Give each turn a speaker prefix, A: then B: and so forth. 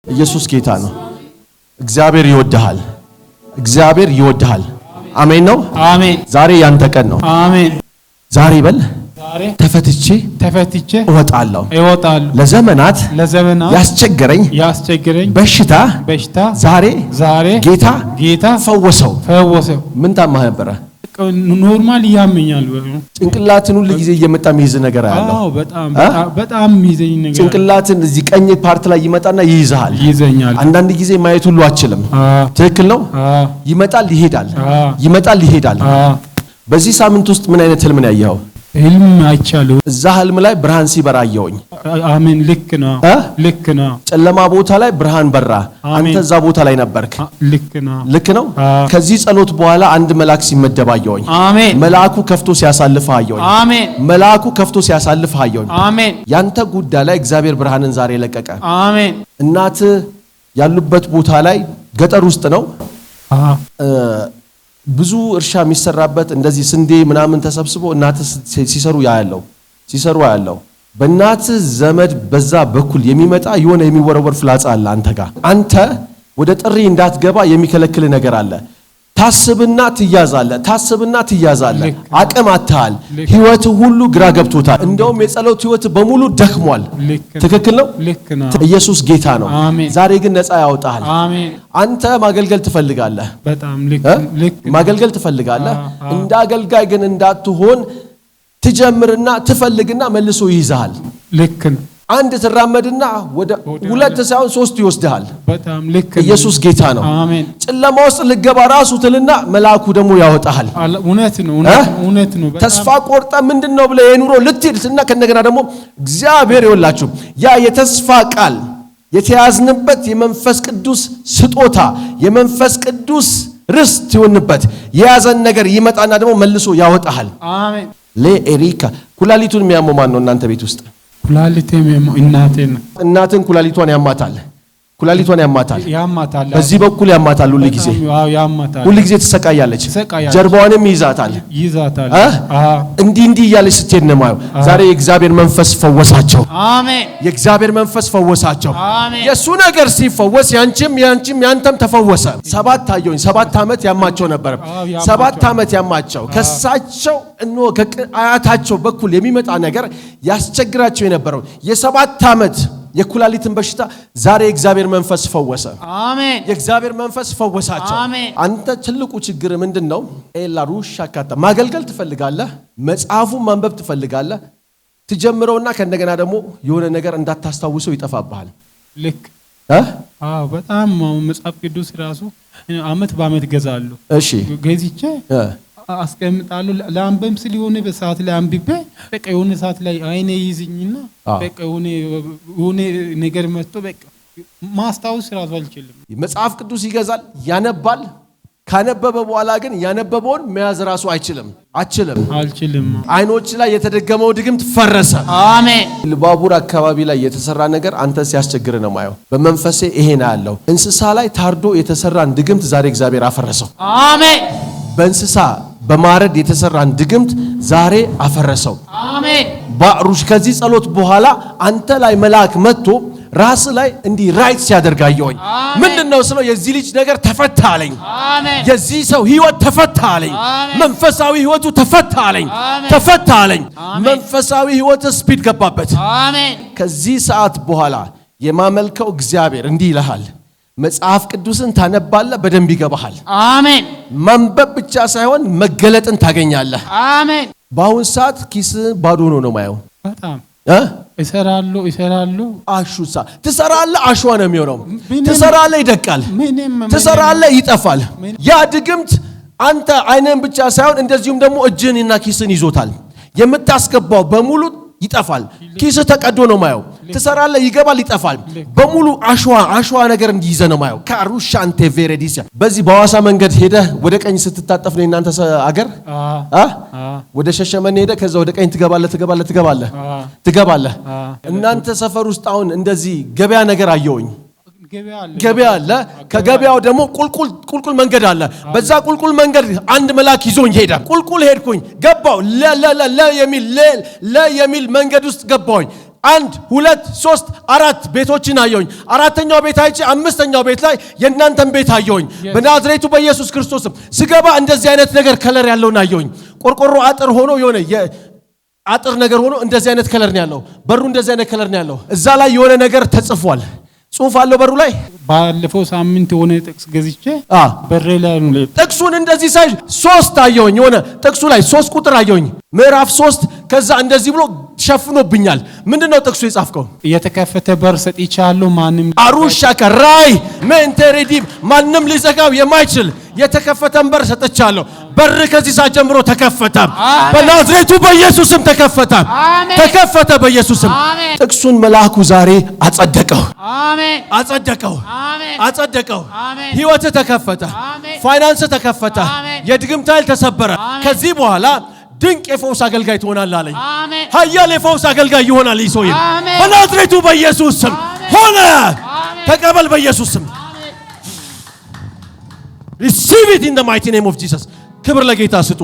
A: ኢየሱስ ጌታ ነው። እግዚአብሔር ይወድሃል። እግዚአብሔር ይወድሃል። አሜን ነው።
B: አሜን።
A: ዛሬ ያንተ ቀን ነው።
B: አሜን።
A: ዛሬ በል
B: ዛሬ
A: ተፈትቼ
B: ተፈትቼ
A: እወጣለሁ።
B: እወጣለሁ።
A: ለዘመናት
B: ለዘመናት
A: ያስቸገረኝ
B: ያስቸገረኝ
A: በሽታ
B: በሽታ
A: ዛሬ
B: ዛሬ
A: ጌታ
B: ጌታ
A: ፈወሰው።
B: ፈወሰው።
A: ምን ታማህ ነበረ?
B: Normal ያመኛል።
A: ጭንቅላትን ሁል ጊዜ እየመጣ የሚይዝ ነገር አያለሁ።
B: አዎ፣ በጣም በጣም የሚይዘኝ ነገር
A: ጭንቅላትን እዚህ ቀኝ part ላይ ይመጣና ይይዝሃል።
B: ይይዘኛል።
A: አንዳንድ ጊዜ ማየት ሁሉ አችልም። ትክክል ነው። ይመጣል ይሄዳል፣ ይመጣል ይሄዳል። በዚህ ሳምንት ውስጥ ምን አይነት ህልም ነው ያየኸው?
B: ህልም አይቻለሁ።
A: እዛ ህልም ላይ ብርሃን ሲበራ አየሁኝ።
B: አሜን። ልክ ነው።
A: እ?
B: ልክ ነው።
A: ጨለማ ቦታ ላይ ብርሃን በራ።
B: አሜን።
A: አንተ እዛ ቦታ ላይ ነበርክ።
B: ልክ ነው።
A: ልክ ነው።
B: አዎ።
A: ከዚህ ጸሎት በኋላ አንድ መልአክ ሲመደብ አየሁኝ።
B: አሜን።
A: መልአኩ ከፍቶ ሲያሳልፍህ አየሁኝ።
B: አሜን።
A: መልአኩ ከፍቶ ሲያሳልፍህ አየሁኝ።
B: አሜን።
A: ያንተ ጉዳይ ላይ እግዚአብሔር ብርሃንን ዛሬ ለቀቀ።
B: አሜን።
A: እናትህ ያሉበት ቦታ ላይ ገጠር ውስጥ ነው። ብዙ እርሻ የሚሰራበት እንደዚህ ስንዴ ምናምን ተሰብስቦ እናትህ ሲሰሩ ያያለው ሲሰሩ ያለው በእናትህ ዘመድ በዛ በኩል የሚመጣ የሆነ የሚወረወር ፍላጻ አለ አንተ ጋር። አንተ ወደ ጥሪ እንዳትገባ የሚከለክል ነገር አለ። ታስብና ትያዛለህ፣ ታስብና ትያዛለህ። አቅም አጥተሃል። ህይወት ሁሉ ግራ ገብቶታል። እንደውም የጸሎት ህይወት በሙሉ ደክሟል።
B: ልክ ነው።
A: ትክክል ነው።
B: ልክ ነው።
A: ኢየሱስ ጌታ ነው።
B: አሜን።
A: ዛሬ ግን ነፃ ያወጣሃል።
B: አሜን።
A: አንተ ማገልገል ትፈልጋለህ።
B: በጣም ልክ
A: እ?
B: ልክ ነው።
A: ማገልገል ትፈልጋለህ።
B: አዎ።
A: እንደ አገልጋይ ግን እንዳትሆን ትጀምርና ትፈልግና መልሶ ይይዝሃል።
B: ልክ ነው።
A: አንድ ትራመድና ወደ ሁለት ሳይሆን ሶስት ይወስድሃል።
B: በጣም ልክ ነው።
A: ኢየሱስ ጌታ ነው።
B: አሜን።
A: ጨለማ ውስጥ ልገባ ራሱ ትልና መልአኩ ደግሞ ያወጣሃል።
B: እውነት ነው። እውነት እውነት ነው። በጣም
A: ተስፋ ቆርጠ ምንድን ነው ብለህ የኑሮ ልትሄድ እና ከእንደገና ደግሞ እግዚአብሔር ይወላችሁ ያ የተስፋ ቃል የተያዝንበት የመንፈስ ቅዱስ ስጦታ የመንፈስ ቅዱስ ርስት ይሆንበት የያዘን ነገር ይመጣና ደግሞ መልሶ ያወጣሃል።
B: አሜን።
A: ለኤሪካ ኩላሊቱን የሚያመው ማን ነው እናንተ ቤት ውስጥ?
B: ኩላሊቴም እናቴ ነው።
A: እናትን ኩላሊቷን ያማታል። ኩላሊቷን ያማታል።
B: ያማታል።
A: በዚህ በኩል ያማታል። ሁል ጊዜ
B: በጣም አዎ፣ ያማታል።
A: ሁል ጊዜ ትሰቃያለች።
B: ትሰቃያለች።
A: ጀርባዋንም ይይዛታል።
B: ይዛታል።
A: እ?
B: አዎ።
A: እንዲህ እንዲህ እያለች ስትሄድ ነው የማየው። ዛሬ የእግዚአብሔር መንፈስ ፈወሳቸው።
B: አሜን።
A: የእግዚአብሔር መንፈስ ፈወሳቸው።
B: አሜን።
A: የእሱ ነገር ሲፈወስ ያንቺም ያንቺም ያንተም ተፈወሰ። 7 አየሁኝ። 7 ዓመት ያማቸው ነበር።
B: አዎ፣ ያማቸው።
A: 7 ዓመት ያማቸው ከሳቸው እነሆ ከአያታቸው በኩል የሚመጣ ነገር ያስቸግራቸው የነበረው የ7 ዓመት የኩላሊትን በሽታ ዛሬ የእግዚአብሔር መንፈስ ፈወሰ።
B: አሜን።
A: የእግዚአብሔር መንፈስ ፈወሳቸው።
B: አሜን።
A: አንተ ትልቁ ችግር ምንድን ነው? ኤላሩሻ ካታ ማገልገል ትፈልጋለህ፣ መጽሐፉን ማንበብ ትፈልጋለህ። ትጀምረውና ከእንደገና ደግሞ የሆነ ነገር እንዳታስታውሰው ይጠፋብሃል።
B: ልክ
A: እ?
B: አዎ፣ በጣም አሁን መጽሐፍ ቅዱስ ራሱ አመት በአመት ገዛለሁ።
A: እሺ።
B: ገዝቼ
A: እ።
B: አስቀምጣለሁ። ለአንበም ስል የሆነ በሰዓት ላይ አንብቤ በቃ የሆነ ሰዓት ላይ አይኔ ይዝኝና በቃ የሆነ ነገር መጥቶ በቃ ማስታወስ ራሱ አልችልም።
A: መጽሐፍ ቅዱስ ይገዛል፣ ያነባል። ካነበበ በኋላ ግን ያነበበውን መያዝ ራሱ አይችልም። አችልም።
B: አልችልም።
A: አይኖች ላይ የተደገመው ድግምት ፈረሰ።
B: አሜን።
A: ባቡር አካባቢ ላይ የተሰራ ነገር አንተ ሲያስቸግር ነው ማየው። በመንፈሴ ይሄን አያለው። እንስሳ ላይ ታርዶ የተሰራን ድግምት ዛሬ እግዚአብሔር አፈረሰው።
B: አሜን።
A: በእንስሳ በማረድ የተሰራን ድግምት ዛሬ አፈረሰው።
B: አሜን።
A: ባሩሽ ከዚህ ጸሎት በኋላ አንተ ላይ መልአክ መጥቶ ራስ ላይ እንዲህ right ሲያደርግ አየሁኝ።
B: አሜን።
A: ምንድነው ስለው የዚህ ልጅ ነገር ተፈታ አለኝ።
B: አሜን።
A: የዚህ ሰው ህይወት ተፈታ አለኝ።
B: አሜን።
A: መንፈሳዊ ህይወቱ ተፈታ አለኝ።
B: አሜን።
A: ተፈታ አለኝ።
B: አሜን።
A: መንፈሳዊ ህይወት speed ገባበት።
B: አሜን።
A: ከዚህ ሰዓት በኋላ የማመልከው እግዚአብሔር እንዲህ ይልሃል፣ መጽሐፍ ቅዱስን ታነባለህ፣ በደንብ ይገባሃል።
B: አሜን።
A: ማንበብ ብቻ ሳይሆን መገለጥን ታገኛለህ።
B: አሜን።
A: በአሁን ሰዓት ኪስ ባዶ ሆኖ ነው ማየው።
B: በጣም
A: እ?
B: እሰራለሁ እሰራለሁ።
A: አሹሳ ትሰራለህ፣ አሸዋ ነው የሚሆነው።
B: ምንም
A: ትሰራለህ፣ ይደቃል።
B: ምንም
A: ትሰራለህ፣ ይጠፋል።
B: ምንም
A: ያ ድግምት አንተ አይንህን ብቻ ሳይሆን እንደዚሁም ደግሞ እጅህንና ኪስን ይዞታል። የምታስገባው በሙሉ ይጠፋል። ኪስህ ተቀዶ ነው ማየው። ትሰራለህ፣ ይገባል፣ ይጠፋል። በሙሉ አሸዋ አሸዋ ነገር እንዲይዘ ነው ማየው። ካሩሻንቴ ቬሬዲሲያ በዚህ በሐዋሳ መንገድ ሄደህ ወደ ቀኝ ስትታጠፍ ነው የእናንተ አገር። አ? ወደ ሸሸመኔ ሄደህ ከዛ ወደ ቀኝ ትገባለህ ትገባለህ ትገባለህ ትገባለህ። እናንተ ሰፈር ውስጥ አሁን እንደዚህ ገበያ ነገር አየሁኝ።
B: ገበያ አለ።
A: ገበያ አለ። ከገበያው ደግሞ ቁልቁል ቁልቁል መንገድ አለ። በዛ ቁልቁል መንገድ አንድ መልአክ ይዞኝ ሄደ። ቁልቁል ሄድኩኝ፣ ገባው ለ ለ ለ ለ የሚል ለ ለ የሚል መንገድ ውስጥ ገባሁኝ። አንድ፣ ሁለት፣ ሶስት፣ አራት ቤቶችን አየሁኝ። አራተኛው ቤት አይቼ አምስተኛው ቤት ላይ የእናንተን ቤት አየሁኝ። በናዝሬቱ በኢየሱስ ክርስቶስም ስገባ እንደዚህ አይነት ነገር color ያለውን አየሁኝ። ቆርቆሮ አጥር ሆኖ የሆነ አጥር ነገር ሆኖ እንደዚህ አይነት color ነው ያለው። በሩ እንደዚህ አይነት color ነው ያለው። እዛ ላይ የሆነ ነገር ተጽፏል። ጽሁፍ አለው በሩ ላይ።
B: ባለፈው ሳምንት የሆነ ጥቅስ ገዝቼ በሬ ላይ ነው።
A: ጥቅሱን እንደዚህ ሳይ ሶስት አየሁኝ። የሆነ ጥቅሱ ላይ ሶስት ቁጥር አየሁኝ። ምዕራፍ 3፣ ከዛ እንደዚህ ብሎ ሸፍኖብኛል። ምንድን ነው ጥቅሱ የጻፍከው?
B: የተከፈተ በር ሰጥቻለሁ፣ ማንም
A: አሩሻ ከራይ ሜንቴሬዲብ፣ ማንም ሊዘጋው የማይችል የተከፈተን በር ሰጥቻለሁ። በር ከዚህ ሰዓት ጀምሮ ተከፈተ። በናዝሬቱ በኢየሱስ ስም ተከፈተ። ተከፈተ በኢየሱስ ስም። ጥቅሱን መልአኩ ዛሬ አጸደቀው። አጸደቀው። አጸደቀው። ህይወት ተከፈተ። ፋይናንስ ተከፈተ። የድግምት ኃይል ተሰበረ። ከዚህ በኋላ ድንቅ የፈውስ አገልጋይ ትሆናለህ አለኝ። ኃያል የፈውስ አገልጋይ ይሆናል ይህ ሰውዬ። በናዝሬቱ በኢየሱስ ስም ሆነ። ተቀበል በኢየሱስ ስም። Receive it in the mighty name of Jesus። ክብር ለጌታ ስጡ።